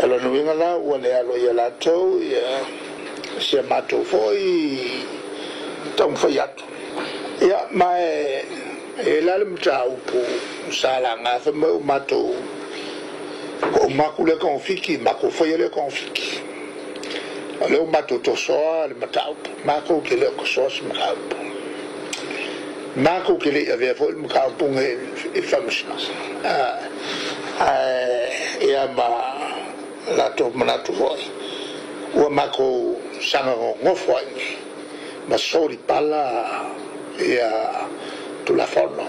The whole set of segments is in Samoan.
O lona uiga la ua le alo ia latou si a matou foi taumafai atu. Ia, ma e i ai la le mataupu sa laga fai mai o matou o matou lea togafiti, matou faia lea togafiti. O lea ua matou tosoa le mataupu, matou te le o tosoa se mataupu. Matou te le i avea foi le mataupu lenei i le Faamasinoga. Ae ia ma latou manatu foi, ua matou saga nonofo ai ma solipala ia Tulafono,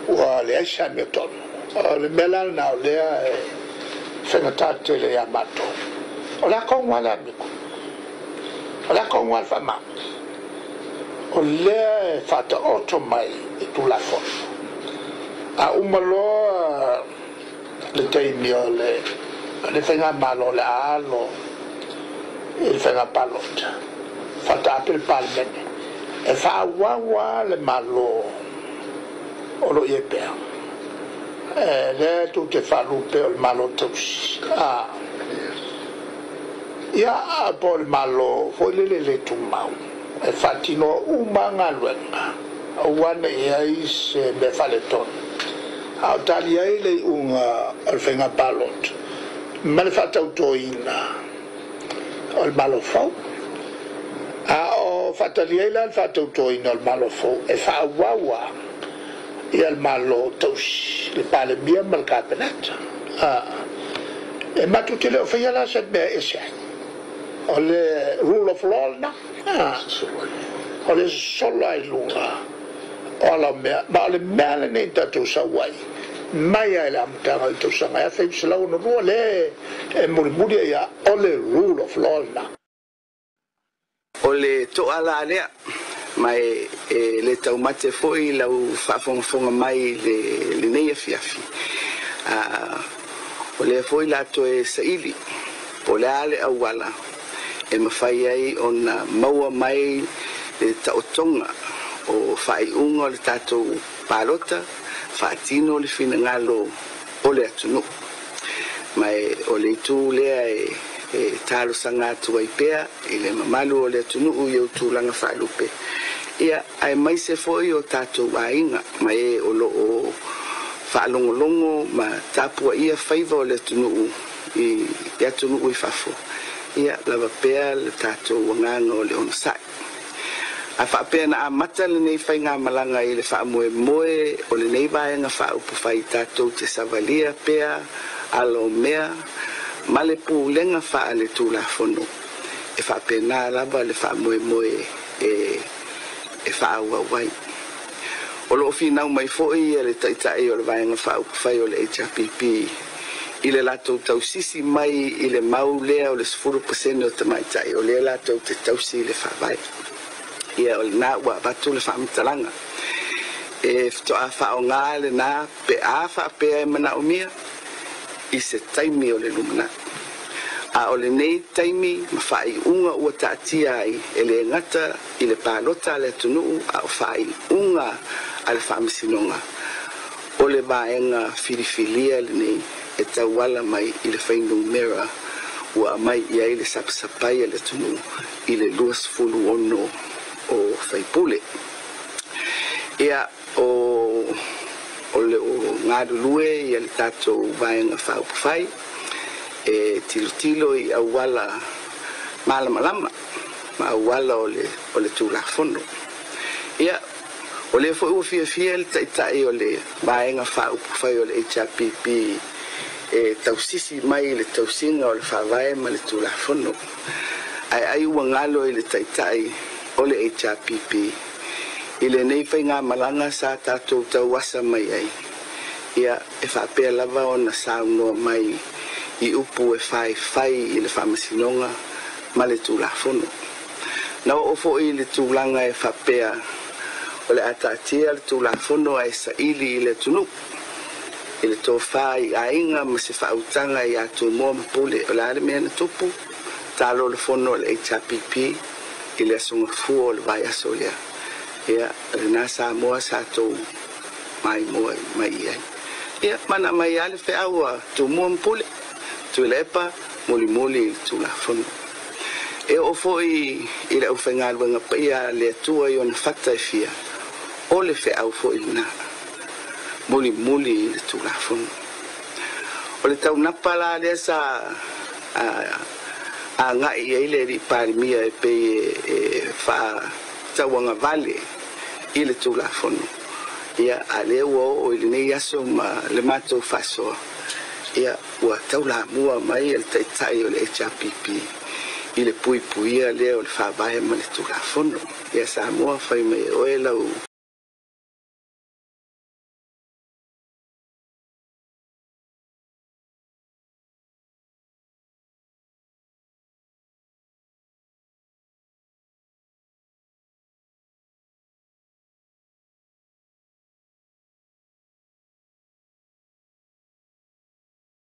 ua leai se amiotonu. O le mea la lena o lea e faigata tele ia matou. O le a tonu lava le amiotonu? O le a tonu lava le faamaoni? O lea e faataoto mai i Tulafono. A uma loa le taimi o le faigamalo o le a alo i le faiga palota, faataape le Palemene e faaauau lava le Malo o lo o i ai pea. Lea tou te faalupe o le Malo tausi. Ia, po o le Malo foi lele le tumau, e faatinoa uma galuega, aua ne i ai se mea faaletonu. A o tali ai le iuga o le faiga palota ma le faatautoina o le Malo fou. A o faatali ai la le faatautoina o le Malo fou, e faaauau ia le Malo tausi, le Palemia ma le Kapeneta. E matou te le o faia la se mea e ese ai. O le rule of law lena. O le sosolo ai luga o ala o mea. Ma o le mea lenei tatou sau ai mai ai le amataga o le tausaga 1962 le e mulimuli ia, o le rule of law lena. O le to'a la lea, ma e le taumate foi lau faafogafoga mai i lenei afiafi. O lea foi la toe saili po o le a le auala e mafai ai ona maua mai le taotoga o faaiuga o le tatou palota, faatino le finagalo o le atunuu. Ma o le itu lea e talosaga atu ai pea i le mamalu o le atunuu i ou tulaga faalupe, ia aemaise foi o tatou aiga ma e o lo o faalogologo ma tapuaia faiva o le atunuu i atunuu i fafo, ia lava pea le tatou agaga o le onosai. A faapea na amata lenei faigamalaga i le faamoemoe o lenei vaega faaupufai tatou te savalia pea ala o mea ma le pulega faale-tulafono, e faapena lava le faamoemoe e faaauau ai. O lo o finau mai foi le taitai o le vaega faaupufai o le HRPP i le latou tausisi mai i le mau lea o le 10% o tamaitai o lea latou te tausi i le faavae. Ia o lena ua avatu le faamatalaga. E faatoa faaaoga lena pe a faapea e manaomia i se taimi o le lumanai. A o lenei taimi ma faaiuga ua taatia ai e le gata i le palota a le atunuu a o faaiuga a le Faamasinoga, o le vaega filifilia lenei e tauala mai i le fuainumera ua aumai i ai le sapasapai a le atunuu i le 26 o faipule. Ia, o le o galulue ia le tatou vaega faaupufai e tilotilo i auala malamalama ma auala o le Tulafono. Ia, o lea foi ua fiafia le taitai o le vaega faaupufai o le HRPP e tausisi mai i le tausiga o le faavae ma le Tulafono. Ae ai ua galo i le taitai o le HRPP i lenei faigamalaga sa tatou tauasa mai ai, ia e faapea lava ona saunoa mai i upu e faifai i le Faamasinoga ma le Tulafono. Na oo foi i le tulaga e faapea o le a taatia le Tulafono ae saili i le atunuu i le tofa i aiga ma se faautaga ia Tumua ma Pule. O le a le mea na tupu? Talo le fono o le HRPP i le aso Gafua o le vaiaso lea. Ia, lena Samoa sa tou maimoa mai i ai. Ia, mana mai lava le feau a Tumua ma Pule. Tuilaepa, mulimuli i le Tulafono. E oo foi i le aufaigaluega paia a le Atua i ona fata e fia, o le feau foi lena, mulimuli i le Tulafono. O le taunapa la lea sa agai i ai le alii Palemia e pei e faatauagavale i le Tulafono, ia a lea ua oo i lenei aso ma le matou faasoa, ia ua taulamua mai le Taitai o le HRPP i le puipuia lea o le Faavae ma le Tulafono. Ia Samoa, fai mai e oe lau